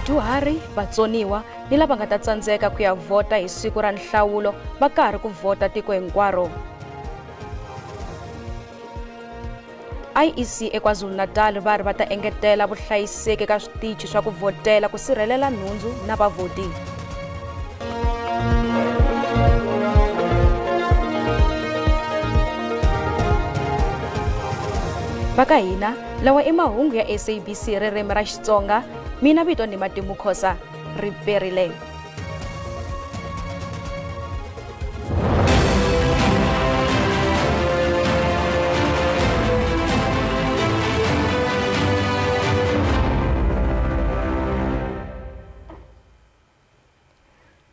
Vadyuhari, vatsoniwa ni lava nga ta tsandzeka ku ya vhota hi siku ra nhlawulo va karhi ku vhota tiko hinkwaro. IEC eKwaZulu-Natal va ri va ta engetela vuhlayiseki ka switichi swa ku vhotela ku sirhelela nhundzu na vavhoti. Va ka hina lawa i mahungu ya SABC ririmi ra Xitsonga. Mina vito ni Matimu Khosa, riperile.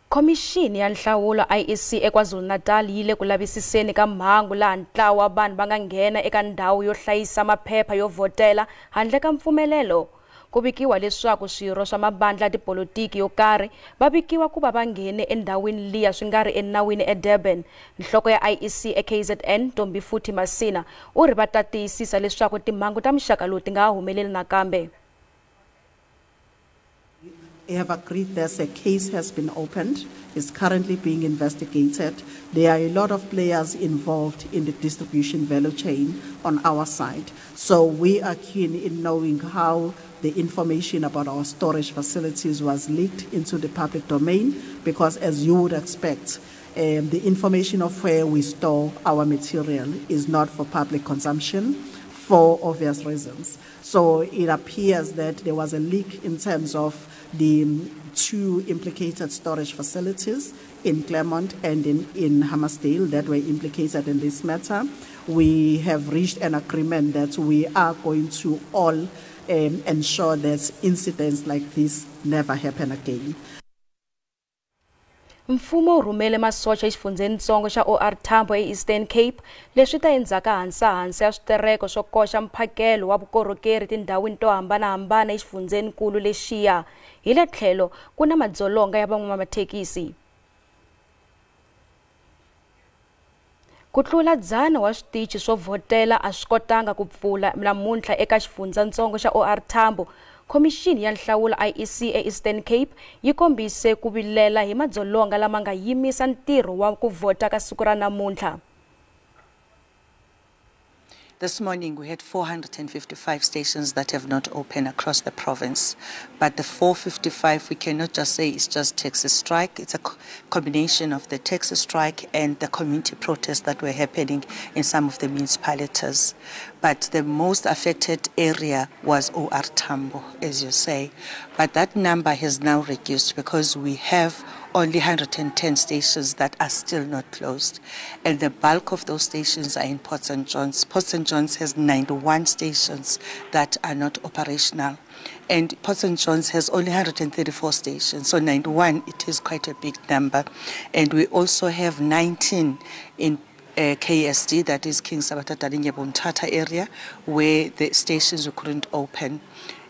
Khomixini ya nhlawulo IEC eKwaZulu-Natal yi le ku lavisiseni ka mhangu laha ntlawa wa vanhu va nga nghena eka ndhawu yo hlayisa maphepha yo vhotela handle ka mpfumelelo. Ku vikiwa leswaku swirho swa mabandla ya tipolotiki yo karhi va vikiwa ku va va nghene endhawini liya swi nga ri enawini eDurban. Nhloko ya IEC eKZN Ntombifuthi Masina u ri va ta tiyisisa leswaku timhangu ta muxaka lowu ti nga ha humeleli nakambe. We have agreed that a case has been opened, is currently being investigated. There are a lot of players involved in the distribution value chain on our side. So we are keen in knowing how the information about our storage facilities was leaked into the public domain, because as you would expect, the information of where we store our material is not for public consumption for obvious reasons. So it appears that there was a leak in terms of the two implicated storage facilities in Claremont and in Hammarsdale that were implicated in this matter. We have reached an agreement that we are going to all ensure that incidents like this never happen again. Mfumo wu rhumele masocha exifundzhenitsongo xa OR Tambo eEastern Cape leswi ta endzhaka hansahansa ya switereko swo koxa mphakelo wa vukorhokeri tindhawini to hambanahambana exifundzhenikulu lexiya. Hi le tlhelo ku na madzolonga ya van'wamathekisi. Ku tlula 100 wa switichi swo vhotela a swi kotanga ku pfula namuntlha eka xifundzatsongo xa OR Tambo. Khomixini ya nhlawulo IEC eEastern Cape yi kombise ku vilela hi madzolonga lama nga yimisa ntirho wa ku vhota ka siku ra namuntlha. This morning we had 455 stations that have not opened across the province. But the 455, we cannot just say it's just taxi strike. It's a combination of the taxi strike and the community protests that were happening in some of the municipalities. But the most affected area was OR Tambo, as you say. But that number has now reduced because we have only 110 stations that are still not closed. And the bulk of those stations are in Port St. John's. Port St. John's has 91 stations that are not operational. And Port St. John's has only 134 stations. So 91, it is quite a big number. And we also have 19 in KSD, that is King Sabata Dalindyebo Mthatha area, where the stations couldn't open.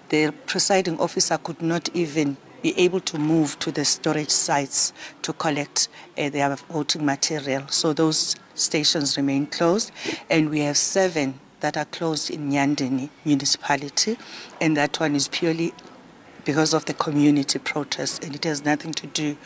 The presiding officer could not even be able to move to the storage sites to collect their voting material. So those stations remain closed, and we have 7 that are closed in Nyandeni municipality, and that one is purely because of the community protest, and it has nothing to do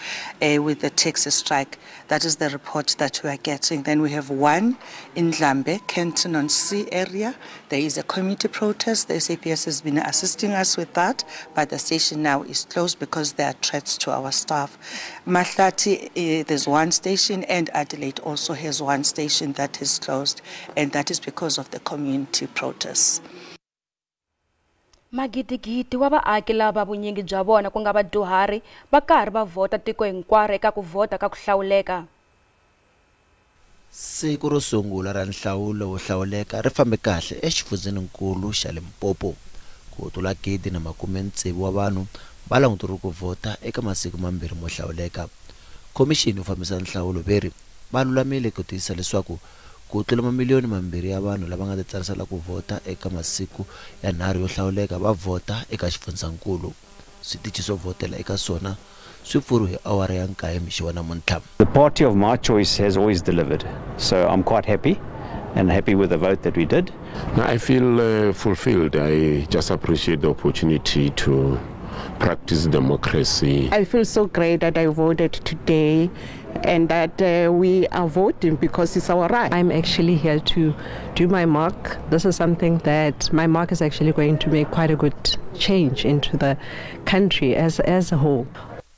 with the taxi strike. That is the report that we are getting. Then we have one in Ndlambe, Kenton-on-Sea area. There is a community protest. The SAPS has been assisting us with that, but the station now is closed because there are threats to our staff. Mahlathi, there's one station, and Adelaide also has one station that is closed, and that is because of the community protests. Magidigidi wa vaaki lava vunyingi bya vona ku nga vadyuhari va karhi va vhota tiko hinkwaro eka ku vhota ka ku hlawuleka. Siku ro sungula ra nhlawulo wo hlawuleka ri fambe kahle exifundzheninkulu xa Limpopo. Ku tlula 1,060 wa vanhu va languteriwe ku vhota eka masiku mambirhi mo hlawuleka. Khomixini yo fambisa nhlawulo veri va lulamile ku tiyisisa leswaku ku tlula mamiliyoni mambirhi ya vanhu lava nga titsarisela ku vhota eka masiku ya 3 yo hlawuleka va vhota eka xifundzankulu. Switichi swo vhotela eka swona swi pfuriwe hi awara ya 9 mixo wa namuntlha. The party of my choice has always delivered, so I'm quite happy and happy with the vote that we did. Now, I feel fulfilled. I just appreciate the opportunity to practice democracy. I feel so great that I voted today and that we are voting because it's our right. I'm actually here to do my mark. This is something that my mark is actually going to make quite a good change into the country as a whole.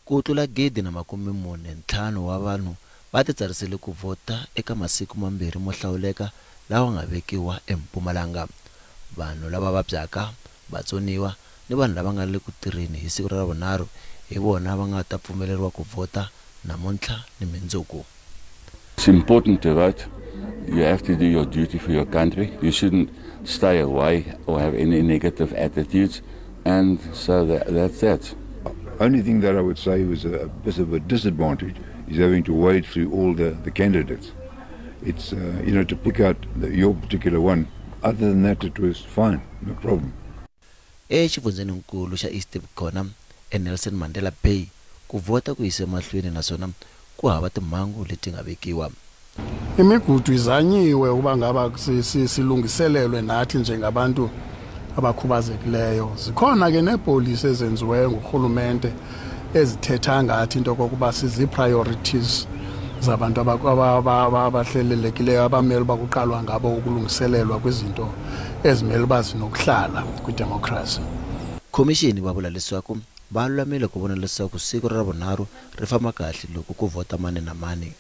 Ku tlula 1,045 wa vanhu va titsarisele ku vhota eka masiku mambirhi mo hlawuleka lawa nga vekiwa eMpumalanga. Vanhu lava vabyaka, vatsoniwa ni vanhu lava nga le ku tirheni hi siku ra Ravunharhu hi vona va nga ta pfumeleriwa ku vhota namuntlha ni mundzuku. It's important to vote. You have to do your duty for your country. You shouldn't stay away or have any negative attitudes, and so that's that. Only thing that I would say was a bit of a disadvantage is having to wade through all the candidates. It's, to pick out your particular one. Other than that, it was fine, no problem. Exifundzheninkulu xa East Cape eNelson Mandela Bay, ku vhota ku yise mahlweni naswona ku hava timhangu leti nga vekiwa. Imigudu izanyiwe ukuba ngaba silungiselelwe nathi njengabantu abakhubazekileyo. Zikhona ke neepolisi ezenziweyo ngurhulumente ezithetha ngathi into okokuba sizi-priorities zabantu abahlelelekileyo abamele uba kuqalwa ngabo ukulungiselelwa kwizinto ezimele uba zinokuhlala kwidemokhrasi. Khomixini va vula leswaku va lulamile ku vona leswaku siku ra Ravunharhu ri famba kahle loko ku vhota mani na mani.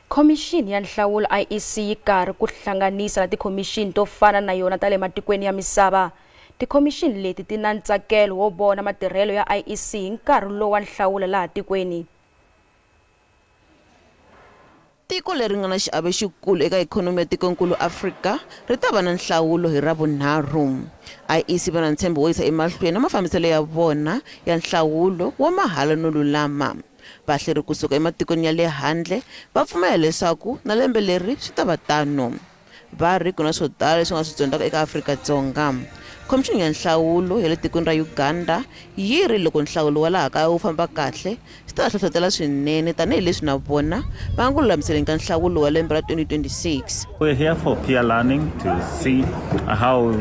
Khomixini ya nhlawulo IEC yi karhi ku hlanganisa na tikhomixini to fana na yona ta le matikweni ya misava. Tikhomixini leti ti na ntsakelo wo vona matirhelo ya IEC hi nkarhi lowu wa nhlawulo laha tikweni. Tiko leri nga na xiave xikulu eka ikhonomi ya tikonkulu Afrika ri ta va na nhlawulo hi Ravunharhu. IEC va na ntshembo wo yisa emahlweni na mafambiselo ya vona ya nhlawulo wa mahala no lulama. Vahleri kusuka ematikweni ya le handle va pfumela leswaku na lembe leri swi ta va tano. Va ri ku na swo tala leswi nga swi dyondzaka eka Afrika-Dzonga. Khomixini ya nhlawulo ya le tikweni ra Uganda yi ri loko nhlawulo wa laha kaya wu famba kahle swi ta hlohlotela swinene tanihileswi na vona va nga ku lulamiseleni ka nhlawulo wa lembe ra 2026. We're here for peer learning to see how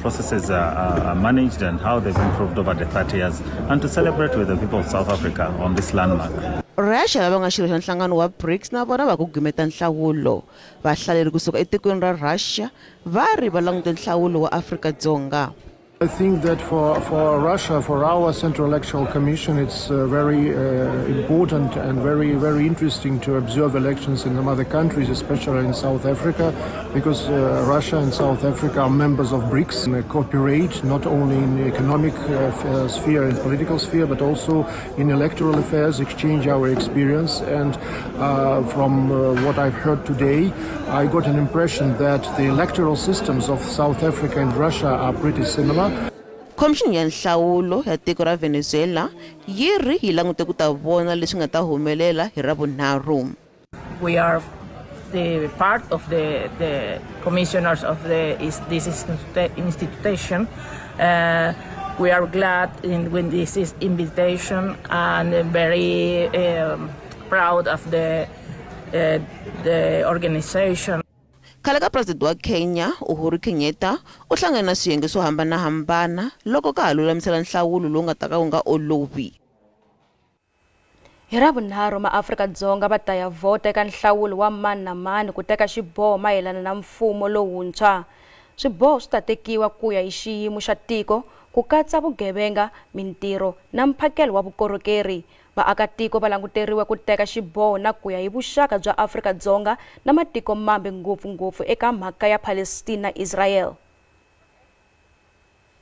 processes are managed and how they've improved over the 30 years, and to celebrate with the people of South Africa on this landmark. Russia lava nga xirho xa nhlangano wa BRICS na vona va ku gimeta nhlawulo. Vahlaleri kusuka etikweni ra Russia va ri va langute nhlawulo wa Afrika-Dzonga. I think that for Russia, for our Central Electoral Commission, it's very important and very, very interesting to observe elections in other countries, especially in South Africa, because Russia and South Africa are members of BRICS and cooperate not only in the economic sphere and political sphere, but also in electoral affairs, exchange our experience. And from what I've heard today, I got an impression that the electoral systems of South Africa and Russia are pretty similar. Khomixini ya nhlawulo ya tiko ra Venezuela yi ri yi langute ku ta vona leswi nga ta humelela hi Ravunharhu. We are the part of the commissioners of this institution. We are glad when this is invitation and very proud of the organization. Khale ka president wa Kenya Uhuru Kenyatta u hlangane na swiyenge swo hambanahambana loko ka ha lulamisela nhlawulo lowu nga ta ka wu nga olovi. Hi Ravunharhu maAfrika-Dzonga va ta ya vhota eka nhlawulo wa mani na mani ku teka xiboho mayelana na mfumo lowuntshwa. Swiboho swi ta tekiwa ku ya hi xiyimo xa tiko ku katsa vugevenga, mintirho na mphakelo wa vukorhokeri. Vaakatiko va languteriwe ku teka xiboho na ku ya hi vuxaka bya Afrika-Dzonga na matiko mambe ngopfungopfu eka mhaka ya Palestina na Israel.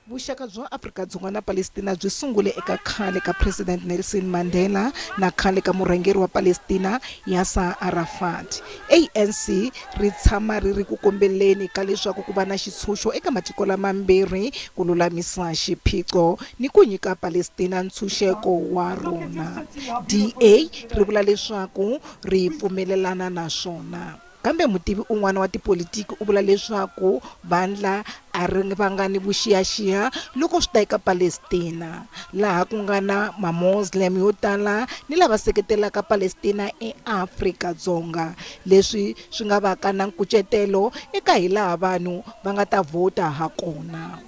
Vuxaka bya Afrika-Dzonga na Palestina byi sungule eka khale ka President Nelson Mandela na khale ka murhangeri wa Palestina Yasser Arafat. ANC ri tshama ri ri ku kombeleni ka leswaku ku va na xitshunxo eka matiko lamambirhi ku lulamisa xiphiqo ni ku nyika Palestina ntshunxeko wa rona. DA ri vula leswaku ri pfumelelana na swona. Kambe mutivi un'wana wa tipolitiki u vula leswaku vandla a ri vanga ni vuxiyaxiya loko swi ta eka Palestina, laha ku nga na ma-Muslim yo tala ni lava seketelaka Palestina eAfrika-Dzonga, leswi swi nga vaka na nkucetelo eka hilaha vanhu va nga ta vhota ha kona.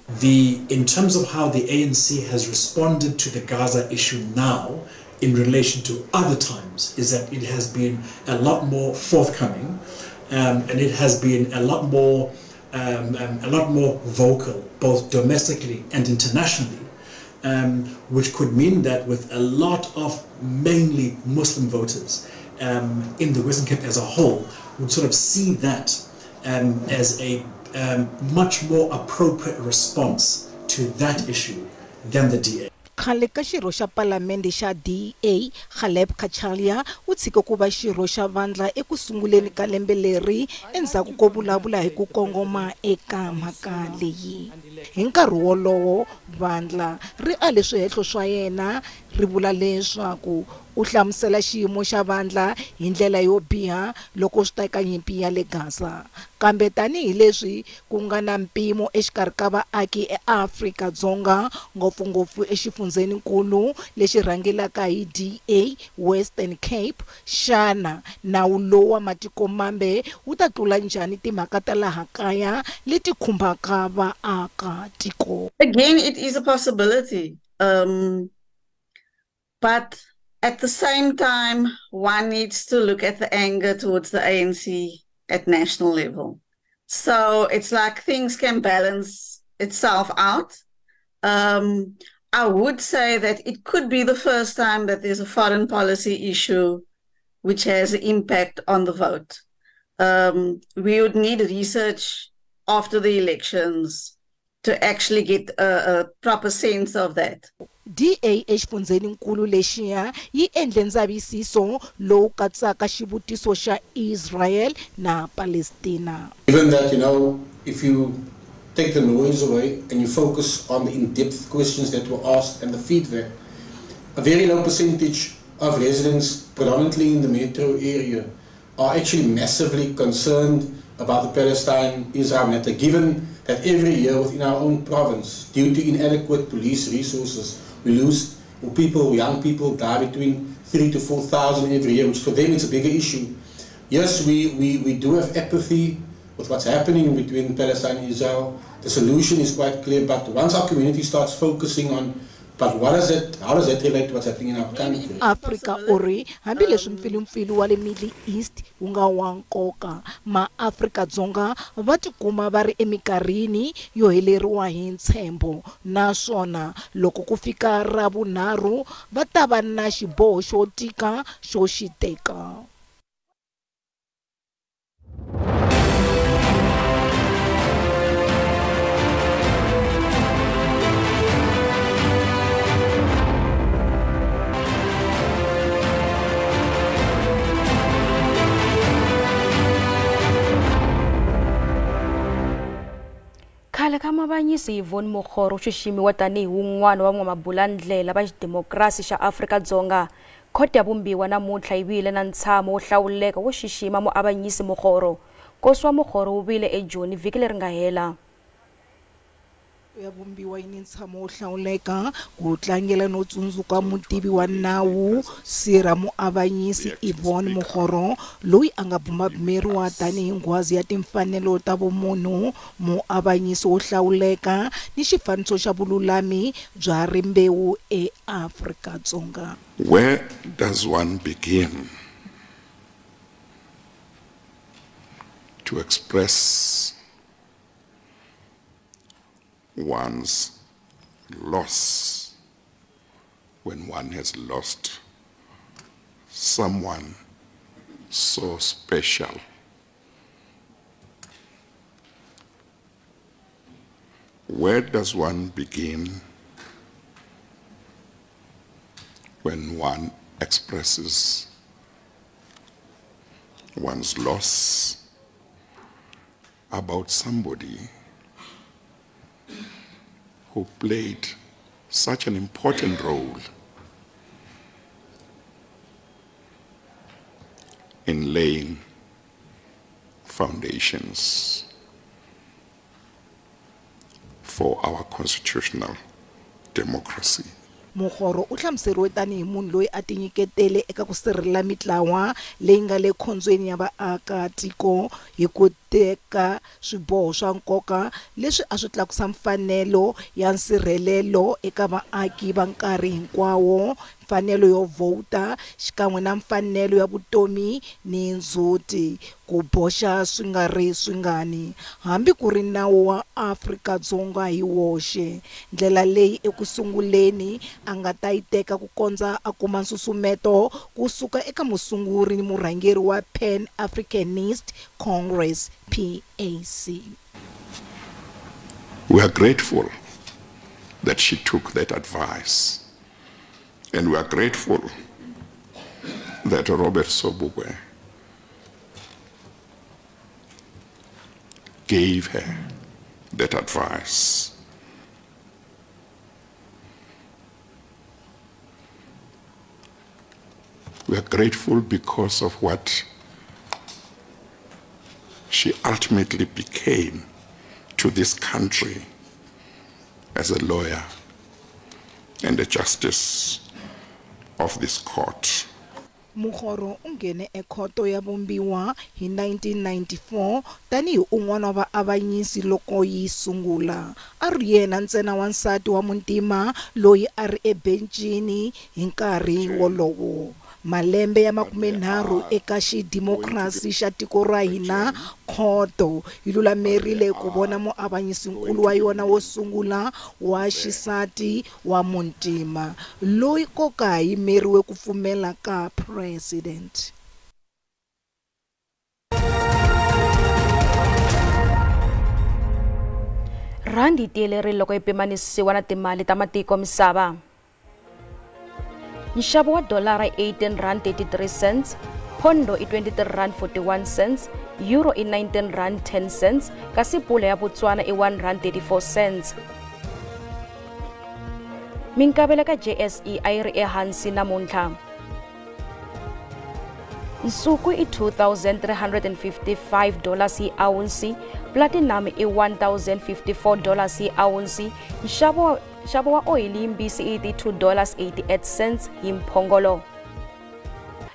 In terms of how the ANC has responded to the Gaza issue now in relation to other times, is that it has been a lot more forthcoming, and it has been a lot more vocal, both domestically and internationally, which could mean that with a lot of mainly Muslim voters in the Western Cape as a whole would sort of see that as a much more appropriate response to that issue than the DA. Khale ka xirho xa palamende xa DA, Ghaleb Cachalia, u tshike ku va xirho xa vandla eku sunguleni ka lembe leri endzhaku ko vulavula hi ku kongoma eka mhaka leyi. Hi nkarhi wolowo, vandla ri ale swihehlo swa yena, ri vula leswaku u hlamusela xiyimo xa vandla hi ndlela yo biha loko swi ta eka nyimpi ya le Gaza. Kambe tanihileswi ku nga na mpimo exikarhi ka vaaki eAfrika-Dzonga, ngopfungopfu exifundzheninkulu lexi rhangelaka hi DA Western Cape, xana nawu lowu wa matiko mambe wu ta tlula njhani timhaka ta laha kaya leti khumbaka vaakatiko? Again, it is a possibility. But at the same time, one needs to look at the anger towards the ANC at national level. So it's like things can balance itself out. I would say that it could be the first time that there's a foreign policy issue which has an impact on the vote. We would need research after the elections to actually get a proper sense of that. DA exifundzheninkulu lexiya yi endle ndzavisiso lowu katsaka xivutiso xa Israel na Palestina. Given that, you know, if you take the noise away and you focus on the in-depth questions that were asked and the feedback, a very low percentage of residents, predominantly in the metro area, are actually massively concerned about the Palestine-Israel matter, given that every year within our own province, due to inadequate police resources, we lose people, young people die between 3,000 to 4,000 every year, which for them it's a bigger issue. Yes, we do have apathy with what's happening between Palestine and Israel. The solution is quite clear, but once our community starts focusing on but what is it, how does that relate to what's happening in our country? Africa uri hambileswi mpfilumpfilu wa le Middle East wu nga wa nkoka, maAfrika-Dzonga va tikuma va ri eminkarhini yo heleriwa hi ntshembo, naswona loko ku fika Ravunharhu va ta va na xiboho xo tika xo xi teka. Khale ka mavanyisi Yvonne Mokgoro u xiximiwa tanihi wun'wana wa van'wamabulandlela va xidemokirasi xa Afrika-Dzonga. Khoto ya Vumbiwa namuntlha yi vile na ntshamo wo hlawuleka wo xixima muavanyisi Mokgoro. Nkosi wa Mokgoro wu vile eJoni vhiki leri nga hela. Ya Vumbiwa yi ni ntshamo wo hlawuleka ku tlangela no tsundzuka mutivi wa nawu sirha muavanyisi Yvonne Mokgoro, loyi a nga bumabumeriwa tanihi nghwazi ya timfanelo ta vumunhu, muavanyisi wo hlawuleka ni xifaniso xa vululami bya rimbewu eAfrika-Dzonga. Where does one begin to express one's loss when one has lost someone so special? Where does one begin when one expresses one's loss about somebody who played such an important role in laying foundations for our constitutional democracy. Mokgoro u hlamuseriwe tanihi munhu loyi a tinyiketele eka ku sirhelela mitlawa leyi nga le khombyeni ya vaakatiko hi ku teka swiboho swa nkoka leswi a swi tlakusa mfanelo ya nsirhelelo eka vaaki va nkarhi hinkwawo, mfanelo yo vhota xikan'we na mfanelo ya vutomi ni ndzhuti, ku boxa swi nga ri swingani, hambi ku ri nawu wa Afrika-Dzonga hi woxe. Ndlela leyi ekusunguleni a nga ta yi teka ku kondza a kuma nsusumeto kusuka eka musunguri ni murhangeri wa Pan Africanist Congress PAC. We are grateful that she took that advice, and we are grateful that Robert Sobukwe gave her that advice. We are grateful because of what she ultimately became to this country as a lawyer and a justice of this court. Mokgoro u nghene ekhoto ya Vumbiwa hi 1994 tanihi un'wana wa vaavanyisi loko yi sungula. A ri yena ntsena wansati wa muntima loyi a ri ebencini hi nkarhi wolowo. Malembe ya 30 eka xidimokirasi xa tiko ra hina, khoto yi lulamerile ku vona muavanyisinkulu wa yona wo sungula wa xisati wa muntima loyi ko ka yimeriwe ku pfumela ka president. Rhandi yi tiyelerile loko yi pimanisiwa na timali ta matiko misava. Nxavo wa dolara i R18.33, pondo i R23.41, euro i R19.10, kasi pula ya Botswana i R1.34. Minkavelo ka JSE a yi ri ehansi namuntlha. Nsuku i $2,355 hi ounce, platinum i $1,054 hi ounce, nxavo wa oyili yimbisi i $2.88 hi mphongolo.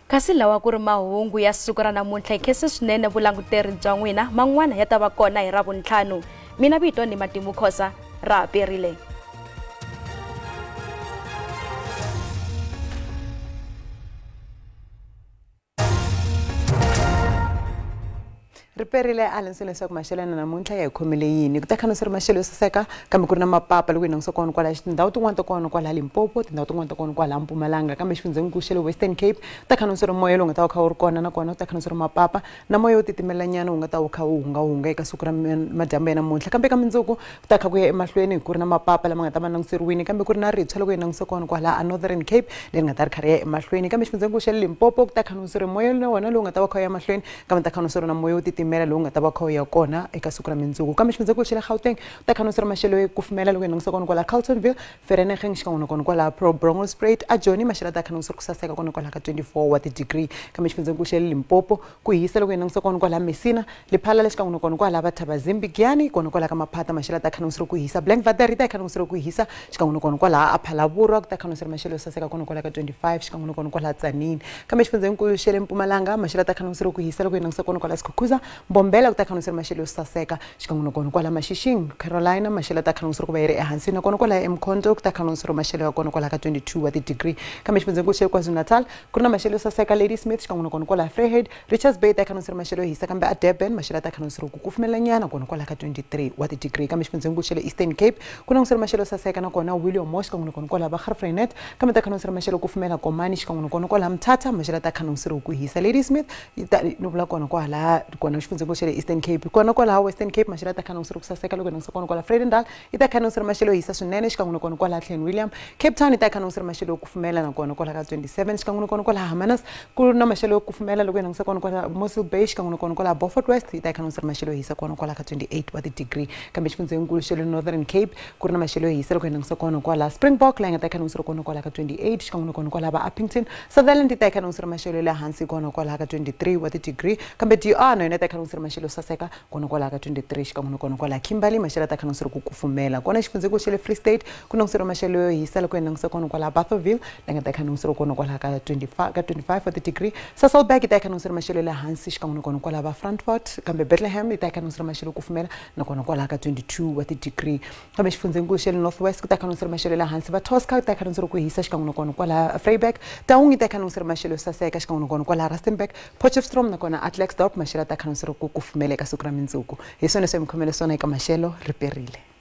Kasi lawa ku ri mahungu ya siku ra namuntlha, hi khensa swinene vulanguteri bya n'wina. Man'wana ya ta va kona hi Ravuntlhanu. Mina vito ni Matimu Khosa, ra ha perile. Riperile a lense leswaku maxelo na namuntlha ya hi khomile yini ku ta khana swi ri maxelo yo saseka kambe ku ri na mapapa loko hi langutisa kona kwala tindhawu tin'wana ta kona kwala Limpopo, tindhawu tin'wana ta kona kwala Mpumalanga, kambe xifundzhenikulu xa le Western Cape ku ta khana swi ri moya lowu nga ta va kha wu ri kona, nakona ku ta khana swi ri mapapa na moya wo titimelanyana wu nga ta wu kha wu hungahunga eka siku ra madyambu ya namuntlha. Kambe ka mundzuku ku ta kha ku ya emahlweni ku ri na mapapa lama nga ta va languteriwini, kambe ku ri na ritshwa loko hi langutisa kona kwala a Northern Cape leri nga ta ri kha ri ya emahlweni. Kambe xifundzhenikulu xa le Limpopo ku ta khana swi ri moya na wona lowu nga ta va kha wu ya emahlweni, kambe ta khana swi ri na moya wo titimela lowu nga ta va kha wu ya kona eka siku ra mundzuku. Kambe xifundzhenikulu xa le Gauteng ku ta khana swi ri maxelo yo kufumela loko hi langutisa kona kwala Carltonville, Vereeniging xikan'we na kona kwala Bronkhorstspruit, a Joni maxelo ta khana swi ri ku saseka kona kwala ka 24 wa ti-degree. Kambe xifundzhenikulu xa le Limpopo ku hisa loko hi langutisa kona kwala Messina, Lephalale xikan'we na kona kwala Thabazimbi, Giyani kona kwala ka Maphata maxelo ta khana swi ri ku hisa, Blankwater yi ta khana swi ri ku hisa xikan'we na kona kwala a Phalaborwa ku ta khana swi ri maxelo yo saseka kona kwala ka 25 xikan'we na kona kwala Tzaneen. Kambe xifundzhenikulu xa le Mpumalanga maxelo ta khana swi ri ku hisa loko hi langutisa kona kwala Skukuza, Mbombela ku ta khana swi ri maxelo yo saseka xikan'we na kona kwala Mashishing, Carolina maxelo ta khana swi ri ku va yi ri ehansi, nakona kwala eMkhonto ku ta khana swi ri maxelo ya kona kwala ka 22 wa ti-degree. Kambe xifundzhenikulu xa le KwaZulu-Natal ku ri na maxelo yo saseka Ladysmith xikan'we na kona kwala Vryheid, Richards Bay ta khana swi ri maxelo yo hisa, kambe a Durban maxelo ta khana swi ri ku kufumelanyana kona kwala ka 23 wa ti-degree. Kambe xifundzhenikulu xa le Eastern Cape ku na swi ri maxelo yo saseka nakona William Mosh xikan'we na kona kwala va Graaff-Reinet, kambe ta khana swi ri maxelo kufumela Komani xikan'we na kona kwala Mthatha maxelo ta khana swi ri ku hisa. Ladysmith no vula kona kwala kona xifundzhenikulu xa le Eastern Cape, kona kwala Western Cape maxelo ta khana swi ri ku saseka loko hi langutisa kona kwala Vredendal yi ta khana swi ri maxelo yo hisa swinene xikan'we na kona kwala Clan William, Cape Town yi ta khana swi ri maxelo yo kufumela nakona kwala ka 27 xikan'we na kona kwala Hermanus ku ri na maxelo yo kufumela loko hi langutisa kona kwala Mossel Bay xikan'we na kona kwala Beaufort West yi ta khana swi ri maxelo yo hisa kona kwala ka 28 wa ti-degree. Kambe xifundzhenikulu xa le Northern Cape ku ri na maxelo yo hisa loko hi langutisa kona kwala Springbok laha yi nga ta khana swi ri kona kwala ka 28 xikan'we na kona kwala va Upington, Sutherland yi ta khana swi ri maxelo ya le hansi kona kwala ka 23 wa ti-degree. Kambe DR na yona yi ta ta kha ri maxelo saseka kona kwala ka 23 xikan'we na kona kwala Kimberley maxelo ta kha ri ku kufumela. Kona xifundzhenkulu xa le Free State ku languseriwa maxelo yo hisa loko hi langutisa kona kwala Bathoville la nga ta kha languseriwa kona kwala ka 25 wa ti-degree. Sasolburg yi ta kha languseriwa maxelo ya le hansi xikan'we na kona kwala va Frankfort, kambe Bethlehem yi ta kha languseriwa maxelo yo kufumela na kona kwala ka 22 wa ti-degree. Kambe xifundzhenkulu xa le North West ku ta kha languseriwa maxelo ya le hansi va Tosca yi ta kha languseriwa ku hisa xikan'we na kona kwala Vryburg. Taung yi ta kha languseriwa maxelo yo saseka xikan'we na kona kwala Rustenburg, Potchefstroom na kona Atlaksdorp maxelo ta kha languseriwa ku kufumela eka siku ra mundzuku. Hi swona swi mi khomele swona eka maxelo ri perile.